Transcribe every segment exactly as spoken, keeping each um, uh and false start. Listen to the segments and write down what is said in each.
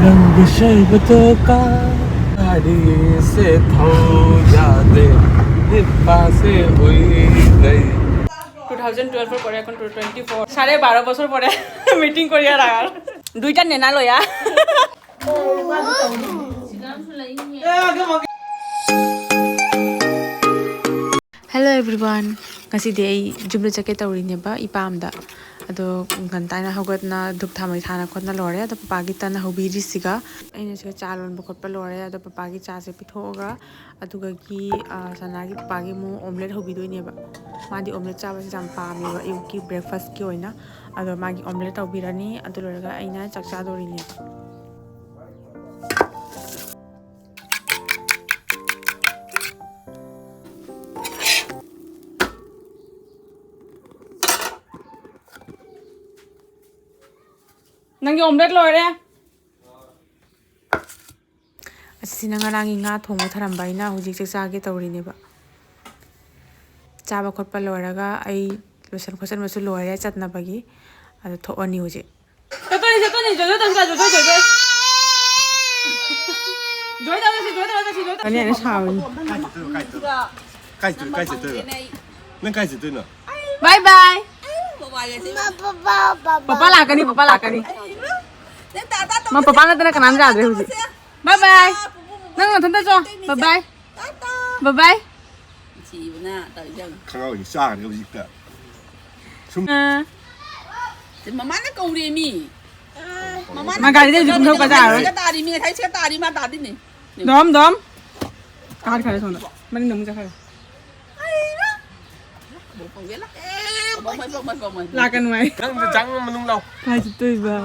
ꯔꯪꯒꯤ ꯁꯩꯕꯗꯣ ꯀꯥꯔꯤꯁꯦ ꯊꯧꯖꯥꯗꯦ ꯅꯤꯄꯥꯁꯦ ꯍꯨꯏꯗꯩ꯫ Two thousand টুয়েলভের পরে এখন টু টোয়েন্টি ফোর, সাড়ে বারো বছর পরে মিটিং করিয়া রাখার দুইটা নেনা লয়া। Hello everyone, ꯉꯁꯤꯗꯤ ꯑꯩ ꯌꯨꯝꯗ ꯆꯠꯀꯦ ꯇꯧꯔꯤꯅꯦꯕ, ꯏꯄꯥꯝꯗ꯫ ꯑꯗꯣ ꯉꯟꯇꯥꯅ ꯍꯧꯒꯠꯅ ꯙꯨꯞ ꯊꯥꯃꯩ ꯊꯥꯅ ꯈꯣꯠꯅ ꯂꯣꯏꯔꯦ꯫ ꯑꯗꯣ ꯄꯄꯥꯒꯤ ꯇꯟ ꯍꯧꯕꯤꯔꯤꯁꯤꯒ ꯑꯩꯅ ꯁꯤꯒ ꯆꯥ ꯂꯣꯟꯕ ꯈꯣꯠꯄ ꯂꯣꯏꯔꯦ꯫ ꯑꯗꯣ ꯄꯄꯥꯒꯤ ꯆꯥꯁꯦ ꯄꯤꯊꯣꯛꯑꯒ ꯑꯗꯨꯒꯒꯤ, ꯑ, ꯁꯅꯥꯒꯤ ꯄꯄꯥꯒꯤ ꯑꯃꯨꯛ ꯑꯣꯝꯂꯦꯠ ꯍꯧꯕꯤꯗꯣꯏꯅꯦꯕ꯫ ꯃꯥꯗꯤ ꯑꯣꯝꯂꯦꯠ ꯆꯥꯕꯁꯦ ꯌꯥꯝ ꯄꯥꯝꯃꯦꯕ ꯑꯌꯨꯛꯀꯤ ꯕ꯭ꯔꯦꯛꯐꯥꯁꯀꯤ ꯑꯣꯏꯅ꯫ ꯑꯗꯣ ꯃꯥꯒꯤ ꯑꯣꯝꯂꯦꯠ ꯇꯧꯕꯤꯔꯅꯤ꯫ ꯑꯗꯨ ꯂꯣꯏꯔꯒ ꯑꯩꯅ ꯆꯥꯛ ꯆꯥꯗꯣꯔꯤꯅꯦꯕ꯫ ꯅꯪꯒꯤ ꯑꯣꯝꯂꯦꯠ ꯂꯣꯏꯔꯦ꯫ ꯑꯁꯤꯁꯤꯅ ꯉꯔꯥꯡꯒꯤ ꯉꯥ ꯊꯣꯡꯕ ꯊꯔꯝꯕ ꯑꯩꯅ ꯍꯧꯖꯤꯛ ꯆꯥꯛ ꯆꯥꯒꯦ ꯇꯧꯔꯤꯅꯦꯕ꯫ ꯆꯥꯕ ꯈꯣꯠꯄ ꯂꯣꯏꯔꯒ ꯑꯩ ꯂꯣꯏꯁꯟ ꯈꯣꯠꯆꯟꯕꯁꯨ ꯂꯣꯏꯔꯦ ꯆꯠꯅꯕꯒꯤ꯫ ꯑꯗꯨ ꯊꯣꯛꯑꯅꯤ ꯍꯧꯖꯤꯛ꯫ ꯆꯠꯇꯣꯏꯅꯤ, ꯆꯠꯇꯣꯏꯅꯤ, ꯖꯣꯏ ꯖꯣꯏ ꯇꯧꯁꯤ, ꯖꯣꯏ ꯖꯣꯏ ꯇꯧꯁꯤ꯫ ꯖꯣꯏ ꯇꯧꯔꯁꯤ, ꯖꯣꯏ ꯇꯧꯔꯁꯤ, ꯖꯣꯏ ꯇꯧꯔꯁꯤ꯫ ꯑꯅꯤ ꯑꯅꯤ ꯁꯥꯎꯔꯤ꯫ ꯀꯥꯏ ꯆꯠꯇꯣꯏꯅꯣ? ꯀꯥꯏ ꯆꯠꯇꯣꯏꯅꯣ? ꯅꯪ ꯀꯥꯏ ꯆꯠꯇꯣꯏꯅꯣ? ꯕꯥꯏ ꯕꯥꯏ꯫ ꯄꯄꯥ ꯂꯥꯛꯀꯅꯤ, ꯄꯄꯥ ꯂꯥꯛꯀꯅꯤ꯫ ꯃꯥ ꯄꯄꯥ ꯅꯠꯇꯅ ꯀꯅꯥꯝ ꯌꯥꯗ꯭ꯔꯦ ꯍꯧꯖꯤꯛ꯫ ꯕꯥꯏ ꯕꯥꯏ꯫ ꯅꯪ ꯅꯊꯟꯇ ꯆꯣ꯫ ꯕꯥꯏ ꯕꯥꯏ꯫ ꯕꯥꯏ ꯕꯥꯏ꯫ ꯈꯪꯍꯧꯗꯦ ꯆꯥꯈ꯭ꯔꯦ ꯍꯧꯖꯤꯛꯇ꯫ ꯁꯨꯝ ꯑꯥ꯫ ꯃꯃꯥꯅ ꯀꯧꯔꯦꯃꯤ꯫ ꯃꯃꯥꯅ ꯃꯥ ꯒꯥꯔꯤꯗ ꯍꯧꯖꯤꯛ ꯀꯨꯝꯊꯔꯛꯄ ꯇꯥꯔꯣꯏ꯫ ꯁꯤꯒ ꯇꯥꯔꯤ ꯃꯤ ꯉꯁꯥꯏ ꯁꯤꯒ ꯇꯥꯔꯤ ꯃꯥ ꯇꯥꯗꯤꯅꯦ꯫ ꯗꯣꯝ ꯗꯣꯝ꯫ ꯀꯥꯈꯠꯈ꯭ꯔꯦ ꯁꯣꯝꯗ꯫ ꯃꯅꯤꯡꯗ ꯑꯃꯨꯛ ꯆꯠꯈ꯭ꯔꯦ꯫ ꯂꯥꯛꯀꯅꯨ ꯍꯥꯏ꯫ ꯅꯪꯁꯨ ꯆꯪꯉꯣ ꯃꯅꯨꯡ ꯂꯥꯎ꯫ ꯀꯥꯏ ꯆꯠꯇꯣꯏꯕ?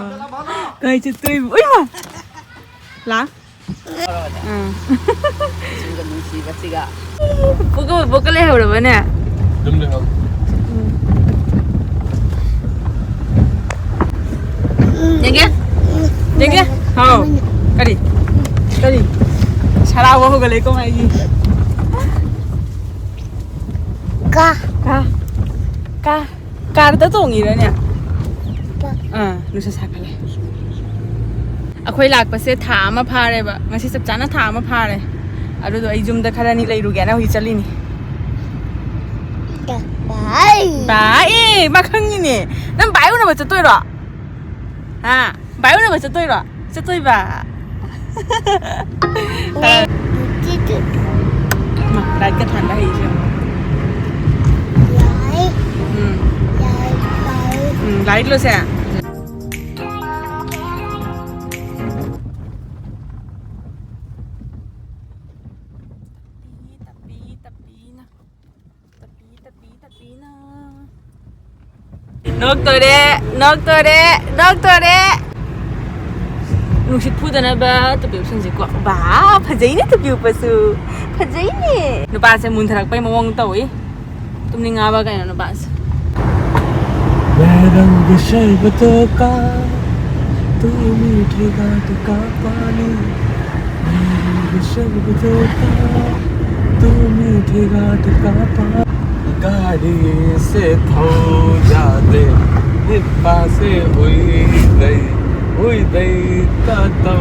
ꯀꯥꯏ ꯆꯠꯇꯣꯏꯕ? ꯎꯏ ꯃꯥ! ꯂꯥꯛ꯫ ꯑꯥ꯫ ꯅꯨꯡꯁꯤꯕ ꯅꯨꯡꯁꯤꯕꯁꯤꯒ꯫ ꯄꯨꯛꯀ ꯄꯨꯛꯀ ꯂꯩꯍꯧꯔꯕꯅꯦ꯫ ꯑꯗꯨꯝ ꯂꯩꯍꯧ꯫ ꯌꯦꯡꯒꯦ꯫ ꯌꯦꯡꯒꯦ꯫ ꯍꯥꯎ꯫ ꯀꯔꯤ? ꯀꯔꯤ? ꯁꯔꯥꯎꯕ ꯍꯧꯒꯠꯂꯛꯏꯀꯣ ꯃꯥꯒꯤ꯫ ꯀꯥ꯫ ꯀꯥ꯫ ꯀꯥ꯫ ꯀꯥꯔꯗ ꯇꯣꯡꯉꯤꯔꯅꯦ? ꯑꯥ, ꯅꯨꯡꯁꯥ ꯁꯥꯒꯠꯂꯦ꯫ ꯑꯩꯈꯣꯏ ꯂꯥꯛꯄꯁꯦ ꯊꯥ ꯑꯃ ꯐꯥꯔꯦꯕ, ꯉꯁꯤ ꯆꯞ ꯆꯥꯅ ꯊꯥ ꯑꯃ ꯐꯥꯔꯦ꯫ ꯑꯗꯨꯗꯣ ꯑꯩ ꯌꯨꯝꯗ ꯈꯔꯅꯤ ꯂꯩꯔꯨꯒꯦꯅ ꯍꯧꯖꯤꯛ ꯆꯠꯂꯤꯅꯤ꯫ ꯕꯥꯏ꯫ ꯕꯥꯏ꯫ ꯑꯦ, ꯃꯥ ꯈꯪꯉꯤꯅꯦ꯫ ꯅꯪ ꯕꯥꯏ ꯎꯅꯕ ꯆꯠꯇꯣꯏꯔꯣ? ꯍꯥ? ꯕꯥꯏ ꯎꯅꯕ ꯆꯠꯇꯣꯏꯔꯣ? ꯆꯠꯇꯣꯏꯕ꯫ ꯃꯥ, ꯂꯥꯏꯠꯀ ꯊꯥꯟꯕ ꯍꯩꯁꯦ ꯌꯦꯡꯉꯣ꯫ ꯎꯝ꯫ ꯎꯝ, ꯂꯥꯏꯠ ꯂꯣꯁꯦ? ꯇꯞꯄꯤ, ꯇꯞꯄꯤ, ꯇꯞꯄꯤꯅ꯫ ꯇꯞꯄꯤ, ꯇꯞꯄꯤ, ꯇꯞꯄꯤꯅ꯫ ꯅꯣꯛꯇꯣꯔꯦ, ꯅꯣꯛꯇꯣꯔꯦ, ꯅꯣꯛꯇꯣꯔꯦ꯫ ꯅꯨꯡꯁꯤꯠ ꯐꯨꯗꯅꯕ ꯇꯨꯄꯤ ꯎꯞꯁꯟꯁꯤꯀꯣ꯫ ꯕꯥ, ꯐꯖꯩꯅꯦ ꯇꯨꯄꯤ ꯎꯞꯄꯁꯨ꯫ ꯐꯖꯩꯅꯦ꯫ ꯅꯨꯄꯥꯁꯦ ꯃꯨꯟꯊꯔꯛꯄꯩ ꯃꯑꯣꯡ ꯇꯧꯏ꯫ ꯇꯨꯝꯅꯤꯡꯉꯕ ꯀꯩꯅꯣ ꯅꯨꯄꯥꯁꯦ? मैं रंग शरबतों का, तू मीठे घाट का पानी। मैं रंग शरबतों का, तू मीठे घाट का पानी। गाड़ी से थोड़ा दे, निप्पा से हुई दई, हुई दई ता तौ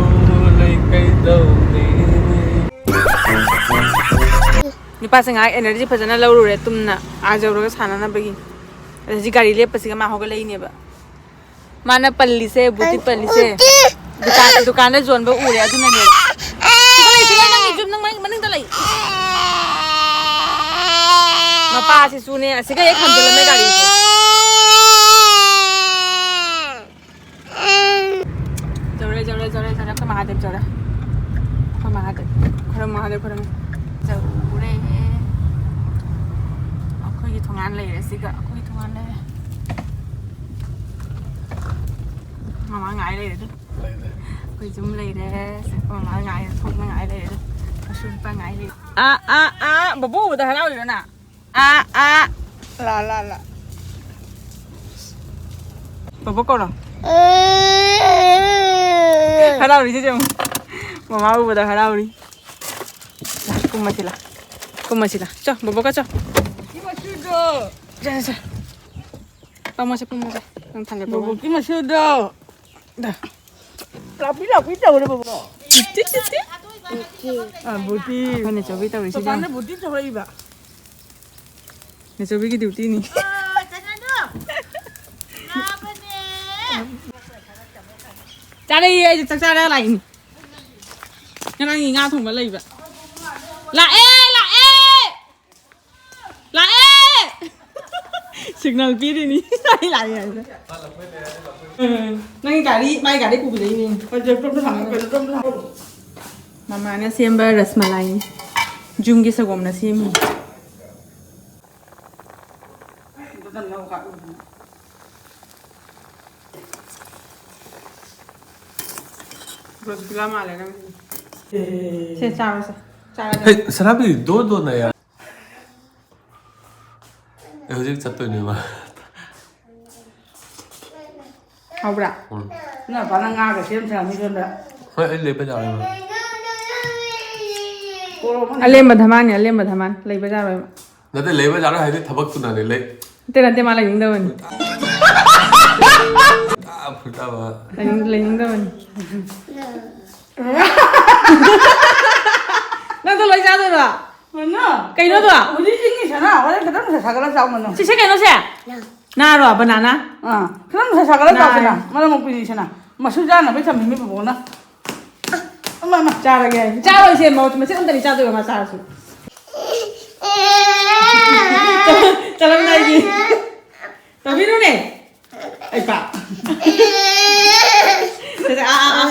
लई कई दौ ने। ꯅꯨꯄꯥꯁꯦ ꯉꯥꯏꯍꯥꯛ energy ꯐꯖꯅ ꯂꯧꯔꯨꯔꯦ ꯇꯨꯝꯅ, ꯑꯥ ꯌꯧꯔꯒ ꯁꯥꯟꯅꯅꯕꯒꯤ꯫ ꯑꯗ ꯍꯧꯖꯤꯛ ꯒꯥꯔꯤ ꯂꯦꯞꯄꯁꯤꯒ ꯃꯥ ꯍꯧꯒꯠꯂꯛꯏꯅꯦꯕ꯫ ꯃꯥꯅ ꯄꯜꯂꯤꯁꯦ, ꯕꯣꯇꯤ ꯄꯜꯂꯤꯁꯦ꯫ ꯗꯨꯀꯥꯟ, ꯗꯨꯀꯥꯟꯗ ꯌꯣꯟꯕ ꯎꯔꯦ, ꯑꯗꯨꯅꯅꯦ꯫ ꯁꯤꯗ ꯂꯩ, ꯁꯤꯗ ꯂꯩ, ꯅꯪꯒꯤ ꯌꯨꯝ, ꯅꯪ ꯃꯅꯤꯡ-, ꯃꯅꯤꯡꯗ ꯂꯩ꯫ ꯃꯄꯥꯁꯤꯁꯨꯅꯦ, ꯑꯁꯤꯒ ꯍꯦꯛ ꯈꯥꯝꯖꯤꯜꯂꯝꯃꯦ ꯒꯥꯔꯤꯁꯦ꯫ ꯌꯧꯔꯦ, ꯌꯧꯔꯦ, ꯌꯧꯔꯦ, ꯌꯧꯔꯦ꯫ ꯑꯩꯈꯣꯏ ꯃꯍꯥꯗꯦꯕ ꯌꯧꯔꯦ꯫ ꯑꯩꯈꯣꯏ ꯃꯍꯥꯗꯦꯕ꯫ ꯈꯨꯔꯨꯝ ꯃꯍꯥꯗꯦꯕ, ꯈꯨꯔꯨꯝ꯫ ꯌꯧꯔꯦ꯫ ꯑꯩꯈꯣꯏꯒꯤ ꯊꯣꯡꯒꯥꯟ ꯂꯩꯔꯦ ꯁꯤꯒ꯫ ꯑꯩꯈꯣꯏꯒꯤ ꯊꯣꯡꯒꯥꯟ ꯂꯩꯔꯦ꯫ ꯃꯃꯥ ꯉꯥꯏ ꯂꯩꯔꯦ ꯑꯗꯨ꯫ ꯂꯩꯔꯦ꯫ ꯑꯩꯈꯣꯏ ꯌꯨꯝ ꯂꯩꯔꯦ꯫ ꯁꯤ ꯑꯩꯈꯣꯏ ꯃꯃꯥ ꯉꯥꯏ, ꯊꯣꯛꯅ ꯉꯥꯏ ꯂꯩꯔꯦ ꯑꯗꯨ꯫ ꯃꯁꯨ ꯅꯨꯄꯥ ꯉꯥꯏ ꯂꯩꯔꯦ꯫ ꯑꯥ, ꯑꯥ, ꯑꯥ, ꯕꯕꯨ ꯎꯕꯗ ꯍꯔꯥꯎꯔꯤꯔꯣ ꯅꯪ? ꯑꯥ, ꯑꯥ꯫ ꯂꯥ, ꯂꯥ, ꯂꯥ꯫ ꯕꯣꯕꯣ ꯀꯧꯔꯣ꯫ ꯍꯔꯥꯎꯔꯤꯁꯦ ꯌꯦꯡꯉꯨ꯫ ꯃꯃꯥ ꯎꯕꯗ ꯍꯔꯥꯎꯔꯤ꯫ ꯂꯥ, ꯀꯨꯝꯃꯁꯤ ꯂꯥ꯫ ꯀꯨꯝꯃꯁꯤ ꯂꯥ꯫ ꯆꯣ, ꯕꯣꯕꯣꯒ ꯆꯣ꯫ ꯆꯣ, ꯆꯣ, ꯆꯣ꯫ ꯄꯝꯃꯣꯁꯦ, ꯄꯝꯃꯣꯁꯦ꯫ ꯅꯪ ꯊꯥꯡꯒꯠꯄ ꯋꯥꯅꯤ꯫ ꯕꯣꯕꯣꯛꯀꯤ ꯃꯁꯨꯗꯣ꯫ ꯗꯥ꯫ ꯂꯥꯛꯄꯤ ꯂꯥꯛꯄꯤ ꯇꯧꯔꯦ ꯕꯕꯥ꯫ ꯕꯨꯇꯤ, ꯕꯨꯇꯤ꯫ ꯑ, ꯕꯨꯇꯤ꯫ ꯑꯩꯈꯣꯏ ꯅꯦꯆꯧꯕꯤ ꯇꯧꯔꯤꯁꯤ ꯄꯄꯥꯅ ꯌꯦꯡꯉꯨ꯫ ꯕꯨꯇꯤ ꯇꯧꯔꯛꯏꯕ꯫ ꯅꯦꯆꯧꯕꯤꯒꯤ ꯗ꯭ꯌꯨꯇꯤꯅꯤ꯫ ꯆꯥꯔꯛꯑꯦ, ꯑꯩꯁꯨ ꯆꯥꯛ ꯆꯥꯔ ꯂꯥꯛꯏꯅꯤ꯫ ꯉꯔꯥꯡꯒꯤ ꯉꯥ ꯊꯣꯡꯕ ꯂꯩꯕ꯫ ꯂꯥꯛꯑꯦ, ꯂꯥꯛꯑꯦ! ꯂꯥꯛꯑꯦ! ꯁꯤꯒꯅꯦꯜ ꯄꯤꯔꯤꯅꯤ꯫ ꯑꯩ ꯂꯥꯛꯑꯦ ꯍꯥꯏꯕ꯫ ꯎꯝ, ꯅꯪ ꯒꯥꯔꯤ, ꯃꯥꯏ ꯒꯥꯔꯤ ꯄꯨꯕꯤꯔꯛꯏꯅꯦ꯫ ꯃꯃꯥꯅ ꯁꯦꯝꯕ ꯔꯁꯃꯂꯥꯏꯅꯤ꯫ ꯌꯨꯝꯒꯤ ꯁꯪꯒꯣꯝꯅ ꯁꯦꯝꯃꯤ꯫ ꯔꯣꯁꯒꯨꯂꯥ ꯃꯥꯜꯂꯦ ꯅꯪ꯫ ꯁꯦ, ꯆꯥꯔꯣ, ꯁꯦ꯫ ꯆꯥꯔꯒ ꯍꯦ, ꯁꯅꯥꯕꯤ, ꯗꯣ ꯗꯣ ꯅ ꯌꯥ꯫ ꯑꯩ ꯍꯧꯖꯤꯛ ꯆꯠꯇꯣꯏꯅꯦꯕ꯫ ꯍꯥꯎꯕ꯭ꯔꯥ? ꯎꯝ꯫ ꯅꯣꯏ ꯅꯨꯄꯥꯅ ꯉꯥꯒ ꯁꯦꯝ ꯁꯥꯔꯝꯃꯤ ꯁꯣꯝꯗ꯫ ꯍꯣꯏ, ꯑꯩ ꯂꯩꯕ ꯌꯥꯔꯣꯏꯕ꯫ ꯀꯣꯔꯣ ꯑꯃ ꯑꯂꯦꯝꯕ ꯙꯃꯥꯟꯅꯤ, ꯑꯂꯦꯝꯕ ꯙꯃꯥꯟ꯫ ꯂꯩꯕ ꯌꯥꯔꯣꯏꯕ꯫ ꯅꯠꯇꯦ, ꯂꯩꯕ ꯌꯥꯔꯣꯏ ꯍꯥꯏꯗꯤ ꯊꯕꯛꯇꯨꯅꯅꯦ, ꯂꯩ-꯫ ꯅꯠꯇꯦ, ꯅꯠꯇꯦ, ꯃꯥ ꯂꯩꯅꯤꯡꯗꯕꯅꯤ꯫ ꯐꯨꯔꯇꯥ, ꯐꯨꯔꯇꯥ ꯃꯥ꯫ ꯂꯩꯅꯤꯡ-, ꯂꯩꯅꯤꯡꯗꯕꯅꯤ꯫ ꯅꯪꯗꯣ ꯂꯣꯏ ꯆꯥꯗꯣꯏꯔꯣ? ꯃꯅꯣ꯫ ꯀꯩꯅꯣꯗꯣ? ꯍꯧꯖꯤꯛ ꯏꯪꯉꯤ ꯁꯅꯥ, ꯍꯣꯔꯦꯟ ꯈꯤꯇꯪ ꯅꯨꯡꯁꯥ ꯁꯥꯒꯠꯂ ꯆꯥꯎ ꯃꯅꯣ꯫ ꯁꯤꯁꯦ ꯀꯩꯅꯣꯁꯦ? ꯉꯥꯔꯣ, ꯕꯅꯥꯅꯥ? ꯑꯥ, ꯈꯤꯇꯪ ꯅꯨꯡꯁꯥ ꯁꯥꯒꯠꯂ ꯆꯥꯎ ꯁꯅꯥ, ꯉꯥꯔꯦ꯫ ꯃꯔꯝ ꯃꯣꯛꯄꯤꯅꯤ ꯁꯅꯥ꯫ ꯃꯁꯨ ꯆꯥꯅꯕꯩ ꯊꯝꯃꯤꯅꯤ ꯕꯕꯣꯛꯅ꯫ ꯑꯃ, ꯑꯃ꯫ ꯆꯥꯔꯒꯦ ꯍꯥꯏ꯫ ꯆꯥꯔꯣꯏꯁꯦ, ꯃ-, ꯃꯆꯦꯠ ꯑꯝꯇꯅꯤ ꯆꯥꯗꯣꯏꯕ ꯃꯥ ꯆꯥꯔꯁꯨ꯫ ꯆꯠꯂꯝꯗꯥꯏꯒꯤ꯫ ꯇꯧꯕꯤꯔꯨꯅꯦ꯫ ꯑꯩ ꯄꯥ꯫ ꯁꯦ, ꯁꯦ, ꯑꯥ, ꯑꯥ, ꯑꯥ꯫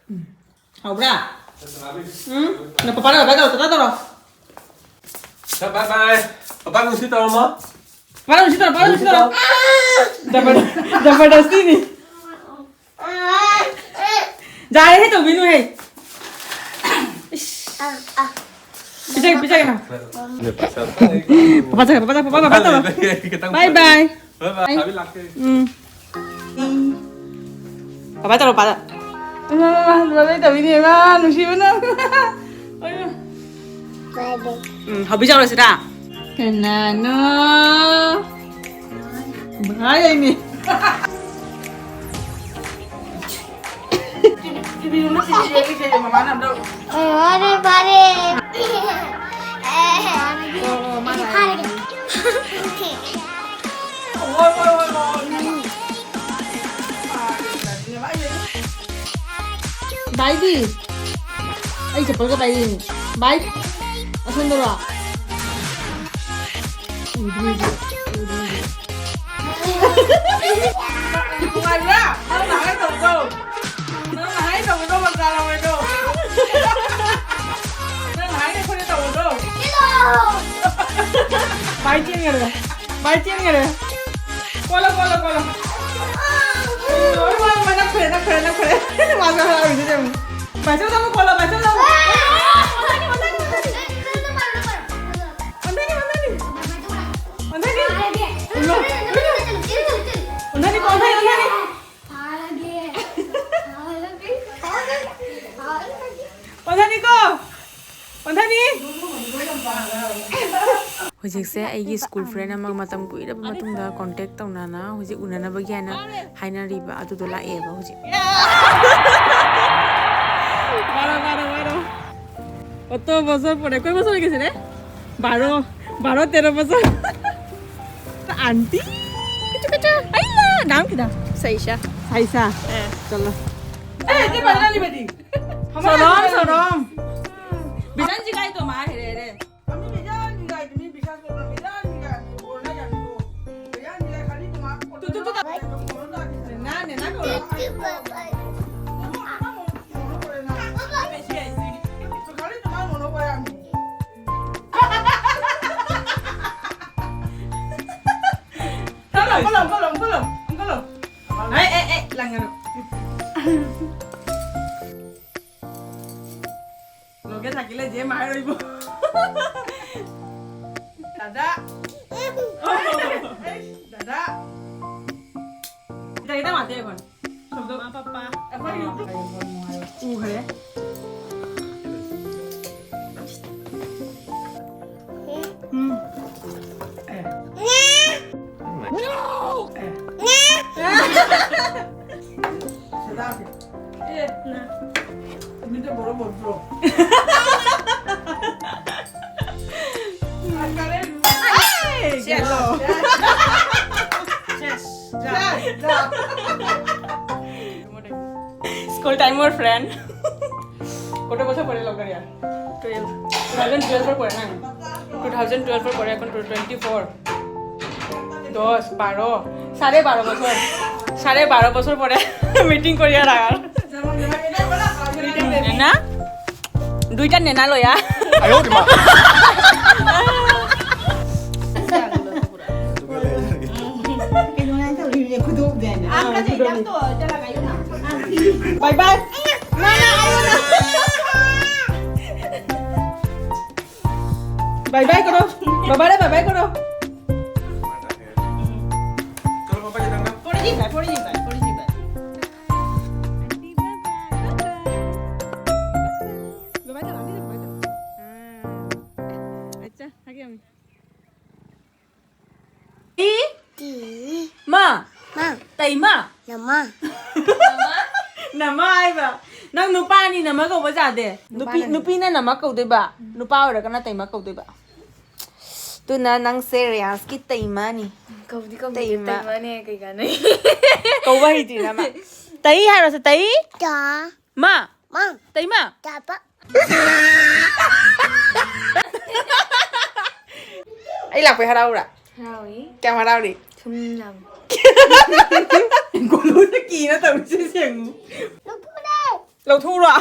ꯎꯝ꯫ ꯍꯥꯎꯕ꯭ꯔꯥ? ꯎꯝ? ꯅꯪ ꯄꯄꯥꯗ ꯕꯥꯏ ꯕꯥꯏ ꯇꯧꯔꯣ, ꯇꯇꯥ ꯇꯧꯔꯣ꯫ ꯁꯦ, ꯕꯥꯏ ꯕꯥꯏ꯫ ꯄꯄꯥ ꯅꯨꯡꯁꯤ ꯇꯧꯔꯝꯃꯣ꯫ ꯄꯄꯥ ꯅꯨꯡꯁꯤ ꯇꯧꯔꯣ, ꯄꯄꯥ ꯅꯨꯡꯁꯤ ꯇꯧꯔꯣ꯫ ꯖꯕꯔ-, ꯖꯕꯔꯗꯁꯇꯤꯅꯤ꯫ ꯌꯥꯔꯦꯍꯦ, ꯇꯧꯕꯤꯅꯨꯍꯦ꯫ ꯏꯁ꯫ ꯄꯤꯖꯒꯦ, ꯄꯤꯖꯒꯦ ꯅꯪ꯫ ꯄꯄꯥ ꯆꯠꯈ꯭ꯔꯦ, ꯄꯄꯥ ꯆꯠꯈ꯭ꯔꯦ, ꯄꯄꯥ ꯆꯠꯈ꯭ꯔꯦ, ꯄꯄꯥ ꯆꯠꯈ꯭ꯔꯦ꯫ ꯕꯥꯏ ꯕꯥꯏ꯫ ꯕꯥꯏ ꯕꯥꯏ, ꯕꯥꯏ꯫ ꯊꯥꯕꯤ ꯂꯥꯛꯀꯦ꯫ ꯎꯝ꯫ ꯕꯥꯏ ꯕꯥꯏ ꯇꯧꯔꯣ, ꯄꯄꯥꯗ꯫ ꯏꯃꯥ, ꯏꯃꯥ, ꯂꯣꯏ ꯇꯧꯕꯤꯅꯦ, ꯏꯃꯥ, ꯅꯨꯡꯁꯤꯕꯅ꯫ ꯎꯝ, ꯍꯧꯕꯤ ꯆꯥꯔꯨꯔꯁꯤꯔꯥ? ꯀꯅꯥꯅꯣ? ꯚꯥꯏ ꯂꯩꯅꯤ꯫ ꯇꯤꯚꯤ ꯔꯨꯝꯗ ꯇꯤꯚꯤ ꯌꯦꯡꯉꯤꯁꯦ ꯃꯃꯥꯅ ꯑꯝꯇ꯫ ꯑꯣ, ꯐꯔꯦ, ꯐꯔꯦ꯫ ꯑꯣ, ꯑꯣ, ꯃꯥꯅ ꯐꯔꯦ꯫ ꯍꯣꯏ, ꯍꯣꯏ, ꯍꯣꯏ, ꯍꯣꯏ꯫ ꯚꯥꯏꯗꯤ? ꯑꯩ ꯆꯄꯜꯒ ꯄꯥꯏꯔꯤꯅꯤ꯫ ꯚꯥꯏ, ꯑꯁꯣꯝꯗꯔꯣ? ꯎꯗ꯭ꯔꯤꯗꯤ, ꯎꯗ꯭ꯔꯤꯗꯤ꯫ ꯅꯨꯡꯉꯥꯏꯕ꯭ꯔꯥ? ꯅꯪ ꯅꯍꯥꯟꯒꯩ ꯇꯧꯕꯗꯣ? ꯅꯪ ꯅꯍꯥꯟꯒꯩ ꯇꯧꯕꯗꯣ ꯃꯖꯥ ꯂꯧꯔꯦꯗꯣ? ꯅꯪ ꯅꯍꯥꯟꯒꯩ ꯑꯩꯈꯣꯏꯗ ꯇꯧꯕꯗꯣ? ꯚꯥꯏ ꯆꯦꯟꯒꯔꯦ꯫ ꯚꯥꯏ ꯆꯦꯟꯒꯔꯦ꯫ ꯀꯣꯜꯂꯣ, ꯀꯣꯜꯂꯣ, ꯀꯣꯜꯂꯣ꯫ ꯂꯣꯏ ꯃꯥ, ꯃꯥ ꯅꯞꯈ꯭ꯔꯦ, ꯅꯞꯈ꯭ꯔꯦ, ꯅꯞꯈ꯭ꯔꯦ꯫ ꯃꯥꯁꯨ ꯍꯔꯥꯎꯔꯤꯗꯨꯗꯤ ꯌꯦꯡꯉꯨ꯫ ꯃꯥꯏꯁꯦꯜꯗ ꯑꯃꯨꯛ ꯀꯣꯜꯂꯣ, ꯃꯥꯏꯁꯦꯜꯗ ꯑꯃꯨꯛ꯫ ꯑꯣꯟꯊꯅꯤ, ꯑꯣꯟꯊꯅꯤ, ꯑꯣꯟꯊꯅꯤ꯫ ꯑꯣꯟꯊꯅꯤ, ꯑꯣꯟꯊꯅꯤ꯫ ꯑꯣꯟꯊꯅꯤ꯫ ꯎꯜꯂꯣ꯫ ꯑꯣꯟꯊꯅꯤ, ꯑꯣꯟꯊꯅꯤ, ꯑꯣꯟꯊꯅꯤ꯫ ꯑꯣꯟꯊꯅꯤꯀꯣ꯫ ꯑꯣꯟꯊꯅꯤ꯫ ꯍꯧꯖꯤꯛꯁꯦ ꯑꯩꯒꯤ ꯁ꯭ꯀꯨꯜ ꯐ꯭ꯔꯦꯟ ꯑꯃ ꯃꯇꯝ ꯀꯨꯏꯔꯕ ꯃꯇꯨꯡꯗ ꯀꯣꯟꯇꯦꯛ ꯇꯧꯅꯅ ꯍꯧꯖꯤꯛ ꯎꯅꯅꯕꯒꯤ ꯍꯥꯏꯅ ꯍꯥꯏꯅꯔꯤꯕ ꯑꯗꯨꯗꯣ ꯂꯥꯛꯑꯦꯕ ꯍꯧꯖꯤꯛ꯫ বারো, বারো, বারো। কত বছর পরে, কয় বছর হয়ে গেছে রে? বারো, বারো, তেরো বছর। আন্টি। আইলা, নাম কি নাম? চাইছা। চাইছা? হ্যাঁ। চলো। এই, যে বাঙালি বেটি। আমার সরম, সরম। বিধান জিগাই তো মা, হেরে, হেরে। আমি বিধান জিগাই, তুমি বিশ্বাস করো না, বিধান জিগাই, আমি বললে জানি তো। বিধান জিগাই, খালি তোমার তো, তো, তো, না, না, না, না, করো। খালি তোমার মনে পড়ে আমি। চলো, চলো, চলো, চলো, চলো। এই, এই, এই, লাঙ্গানো। লগে থাকিলে যে মায়ে ৰহিব। দাদা। এই, দাদা। এটা, এটা মাতে এখন। শব্দ। মা, পাপা। এখন YouTube। উঘাৰে। উম। এ। এ। দাদা। এ, না। তুমি তো বড় ভদ্র। এই, গেল। শেষ। যা, যা। স্কুল টাইমর ফ্ৰেণ্ড। কত বছৰ পৰে লগৰীয়া? টুৱেলভ। টু থাউজেণ্ড টুৱেলভৰ পৰে না? টু থাউজেণ্ড টুৱেলভৰ পৰে, এখন টু টুৱেণ্টি ফ'ৰ। দহ, বাৰ, চাৰে বাৰ বছৰ। চাৰে বাৰ বছৰ পৰে মিটিং কৰি অহা। না? দুইটা নেনা লয়া। আমরা যে এটা তো, এটা লাগাইও না। Bye bye. বাই বাই করো। বাবারে বাই বাই করো। পড়ে দিবা, পড়ে দিবা, পড়ে দিবা। বাবাই তো, আমি তো বাবাই তো। আচ্ছা, থাকি আমি। ꯏ, ꯃꯥ, ꯃꯥ, ꯇꯩꯃ꯫ ꯅꯃ꯫ ꯅꯃ ꯍꯥꯏꯕ꯫ ꯅꯪ ꯅꯨꯄꯥꯅꯤ, ꯅꯃ ꯀꯧꯕ ꯌꯥꯗꯦ꯫ ꯅꯨꯄꯤ, ꯅꯨꯄꯤꯅ ꯅꯃ ꯀꯧꯗꯣꯏꯕ, ꯅꯨꯄꯥ ꯑꯣꯏꯔꯒꯅ ꯇꯩꯃ ꯀꯧꯗꯣꯏꯕ꯫ ꯑꯗꯨꯅ ꯅꯪꯁꯦ ꯔꯤꯌꯥꯟꯁꯀꯤ ꯇꯩꯃꯅꯤ꯫ ꯀꯧꯗꯤ ꯀꯧꯗꯦ, ꯇꯩꯃ꯫ ꯇꯩꯃꯅꯦ ꯀꯩ ꯀꯥꯟꯅꯩ? ꯀꯧꯕ ꯍꯩꯇ꯭ꯔꯤꯅ ꯃꯥ꯫ ꯇꯩ ꯍꯥꯏꯔꯣꯁꯦ, ꯇꯩ꯫ ꯇꯥ꯫ ꯃꯥ꯫ ꯃꯥ꯫ ꯇꯩꯃ꯫ ꯇꯥꯄ꯫ ꯑꯩ ꯂꯥꯛꯄꯩ ꯍꯔꯥꯎꯔꯥ? ꯍꯔꯥꯎꯏ꯫ ꯀꯌꯥꯝ ꯍꯔꯥꯎꯔꯤ? ꯁꯨꯝ ꯌꯥꯝ꯫ ꯒꯣꯂꯨꯗ ꯀꯤꯅ ꯇꯧꯔꯤꯁꯦ ꯁꯦꯡꯉꯨ꯫ ꯂꯧꯊꯣꯛꯂꯦ꯫ ꯂꯧꯊꯣꯛꯎꯔꯣ?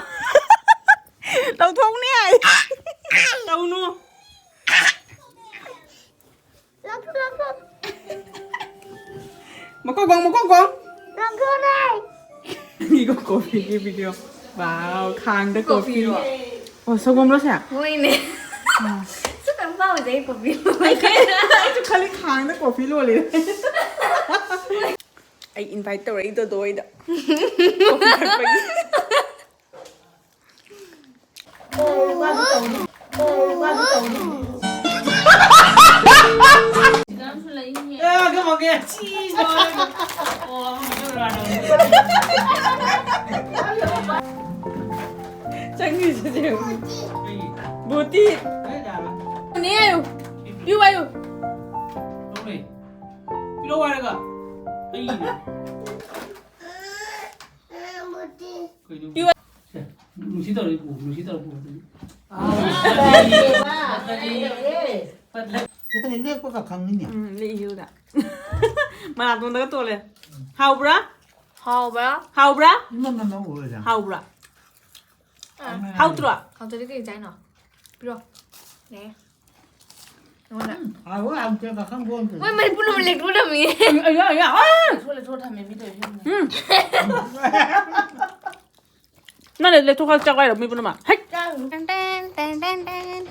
ꯂꯧꯊꯣꯛꯅꯤ ꯍꯥꯏ꯫ ꯇꯧꯅꯨ꯫ ꯂꯧꯊꯣꯛ, ꯂꯧꯊꯣꯛ꯫ ꯃꯀꯣꯛ ꯈꯣꯡ, ꯃꯀꯣꯛ ꯈꯣꯡ꯫ ꯂꯧꯊꯣꯛꯂꯦ꯫ ꯃꯤꯒ ꯀꯣꯐꯤꯒꯤ ꯚꯤꯗꯤꯑꯣ꯫ ꯋꯥꯎ, ꯈꯥꯡꯗ ꯀꯣꯐꯤ꯫ ꯀꯣꯐꯤꯔꯣ? ꯑꯣ, ꯁꯪꯒꯣꯝꯂꯣ ꯁꯦ? ꯍꯣꯏꯅꯦ꯫ ꯁꯨ ꯀꯝ ꯄꯥꯎꯖꯩ ꯀꯣꯐꯤ꯫ ꯑꯩꯁꯨ ꯈꯜꯂꯤ ꯈꯥꯡꯗ ꯀꯣꯐꯤ ꯂꯣꯜꯂꯤ꯫ ꯑꯩ ꯏꯟꯚꯥꯏꯠ ꯇꯧꯔꯛꯏꯗꯣ ꯗꯣ ꯍꯣꯏꯗ꯫ ꯀꯣꯐꯤ ꯊꯛꯄꯒꯤ꯫ ꯕꯨꯇꯤ꯫ ꯅꯦ ꯍꯥꯏꯌꯨ꯫ ꯄꯤꯌꯨ ꯍꯥꯏꯌꯨ꯫ ꯂꯧꯅꯦ꯫ ꯄꯤꯔꯛꯑꯣ ꯍꯥꯏꯔꯒ꯫ ꯑꯩꯒꯤꯅꯦ꯫ ꯀꯩꯅꯣ? ꯄꯤꯌꯨ꯫ ꯁꯦ, ꯅꯨꯡꯁꯤ ꯇꯧꯔ ꯄꯨ, ꯅꯨꯡꯁꯤ ꯇꯧꯔ ꯄꯨ꯫ ꯉꯁꯥꯏ ꯂꯦꯛꯄꯒ ꯈꯪꯅꯤꯅꯦ꯫ ꯎꯝ, ꯂꯦꯛꯏꯁꯤꯕꯨꯗ꯫ ꯃꯅꯥꯇꯣꯟꯗꯒ ꯇꯣꯜꯂꯦ꯫ ꯍꯥꯎꯕ꯭ꯔꯥ? ꯍꯥꯎꯕ꯭ꯔꯥ? ꯍꯥꯎꯕ꯭ꯔꯥ? ꯏꯃꯝ ꯃꯝꯅ ꯎꯔꯦꯗ꯫ ꯍꯥꯎꯕ꯭ꯔꯥ? ꯑꯥ꯫ ꯍꯥꯎꯇ꯭ꯔꯣ? ꯍꯥꯎꯇ꯭ꯔꯗꯤ ꯀꯩ ꯆꯥꯏꯅꯣ? ꯄꯤꯔꯣ꯫ ꯅꯦ꯫ ꯅꯉꯣꯟꯗ꯫ ꯎꯝ, ꯍꯥꯎꯕ꯭ꯔꯥ ꯍꯥꯎꯇ꯭ꯔꯤꯕ꯭ꯔꯥ ꯈꯪꯄꯣꯟꯇꯦ꯫ ꯃꯣꯏ ꯃꯩ ꯄꯨꯝꯅꯃꯛ ꯂꯦꯛꯊꯣꯛꯂꯝꯃꯤ꯫ ꯑꯌꯥ, ꯑꯌꯥ, ꯑꯥ! ꯂꯦꯛꯊꯣꯛ, ꯂꯦꯛꯊꯣꯛ ꯊꯝꯃꯦ ꯃꯤ ꯇꯧꯔꯤꯁꯦ꯫ ꯎꯝ꯫ ꯅꯪꯅ ꯂꯦꯛꯊꯣꯛꯈ꯭ꯔ ꯆꯥꯎ ꯍꯥꯏꯔꯣ ꯃꯤ ꯄꯨꯝꯅꯃꯛ? ꯍꯩꯠ! Ten, ten, ten, ten, ten.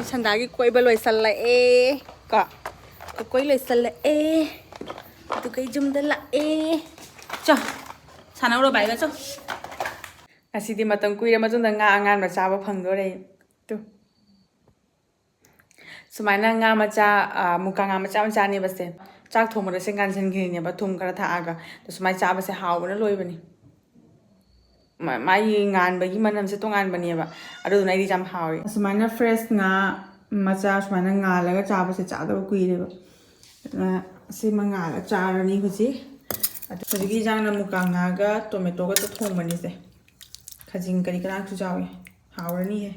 ꯁꯟꯗꯥꯒꯤ ꯀꯣꯏꯕ ꯂꯣꯏꯁꯜꯂꯛꯑꯦ꯫ ꯀꯣ? ꯀꯣꯏ ꯂꯣꯏꯁꯜꯂꯛꯑꯦ꯫ ꯑꯗꯨꯒ ꯌꯨꯝꯗ ꯂꯥꯛꯑꯦ꯫ ꯆꯣ, ꯁꯥꯟꯅꯧꯔꯣ ꯕꯥꯏꯒ, ꯆꯣ꯫ ꯉꯁꯤꯗꯤ ꯃꯇꯝ ꯀꯨꯏꯔ ꯃꯇꯨꯡꯗ ꯉꯥ ꯑꯉꯥꯟꯕ ꯆꯥꯕ ꯐꯪꯗꯣꯔꯦ꯫ ꯇꯨ꯫ ꯁꯨꯃꯥꯏꯅ ꯉꯥ ꯃꯆꯥ, ꯑ, ꯃꯨꯀꯥ ꯉꯥ ꯃꯆꯥ ꯃꯆꯥꯅꯦꯕ ꯁꯦ꯫ ꯆꯥꯛ ꯊꯣꯡꯕꯗ ꯁꯦ ꯉꯥꯟꯁꯤꯟꯈꯤꯔꯤꯅꯦꯕ, ꯊꯨꯝ ꯈꯔ ꯊꯥꯛꯑꯒ꯫ ꯑꯗꯣ ꯁꯨꯃꯥꯏꯅ ꯆꯥꯕꯁꯦ ꯍꯥꯎꯕꯅ ꯂꯣꯏꯕꯅꯤ꯫ ꯃꯥ-, ꯃꯥꯒꯤ ꯉꯥꯟꯕꯒꯤ ꯃꯅꯝꯁꯦ ꯇꯣꯉꯥꯟꯕꯅꯦꯕ꯫ ꯑꯗꯨꯗꯨꯅ ꯑꯩꯗꯤ ꯌꯥꯝ ꯍꯥꯎꯋꯦ꯫ ꯑꯁꯨꯃꯥꯏꯅ fresh ꯉꯥ ꯃꯆꯥ ꯁꯨꯃꯥꯏꯅ ꯉꯥꯜꯂꯒ ꯆꯥꯕꯁꯦ ꯆꯥꯗꯕ ꯀꯨꯏꯔꯦꯕ꯫ ꯑꯗꯨꯅ ꯁꯤꯃ ꯉꯥꯜꯂ ꯆꯥꯔꯅꯤ ꯍꯧꯖꯤꯛ꯫ ꯑꯗꯣ ꯍꯧꯖꯤꯛꯀꯤ ꯏꯟꯖꯥꯡꯅ ꯃꯨꯀꯥ ꯉꯥꯒ tomatoꯒ ꯊꯣꯡꯕꯅꯤꯁꯦ꯫ ꯈꯥꯖꯤꯡ ꯀꯔꯤ ꯀꯔꯥꯡꯁꯨ ꯌꯥꯎꯋꯦ꯫ ꯍꯥꯎꯔꯅꯤꯍꯦ꯫